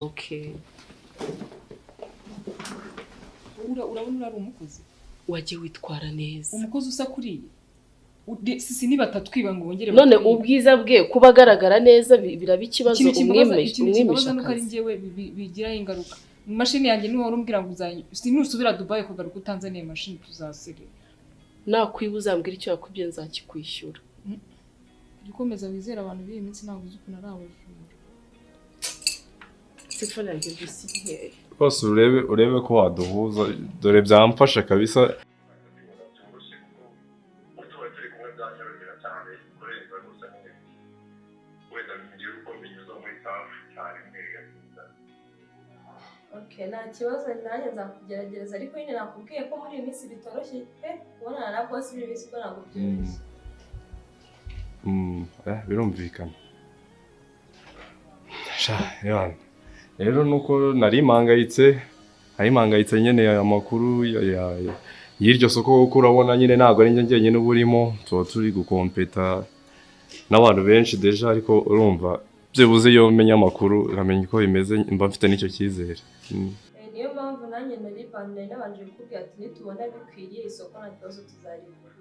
Okay. Urabona uri umukozi. Wajye witwara neza. Umukozi usa kuriye. Sisi niba atatwiba ngo bongere. None ubwiza bwe kuba agaragara neza biraba ikibazo umwimisha. Ikibazo nuko ari njyewe bigira ingaruka. Mashini yanjye niho urumbwira ngo uzanye. Sinusubira Dubai kugaruka utanzaniye mashini tuzasire. Nakwiba uzambwira icyo yakubye nzakikwishyura. Ukomeza wizera abantu b'iyi minsi ntabwo uzi ukuntu ari abajura. Telefone yanjye mbese iri Rwose urebe ko waduhuza dore byamfasha kabisa. Okay, nta kibazo nanjye nzakugerageza ariko nyine nakubwiye ko muri iyi minsi bitoroshye pe kubonana na boss muri iyi minsi ko ntabwo byoroshye. Birumvikana. Sha, yana. Rero nuko nari mpangayitse nyene amakuru y'iryo soko kuko urabona nyine ntabwo ari njye njyenyine uba urimo, tuba turi gukompeta n'abantu benshi deja, ariko urumva byibuze iyo menya amakuru nkamenya uko bimeze mba mfite n'icyo cyizere. Niyo mpamvu nanjye nari nabanje kukubwira ati nitubona bikwiriye isoko nta kibazo tuzarigura.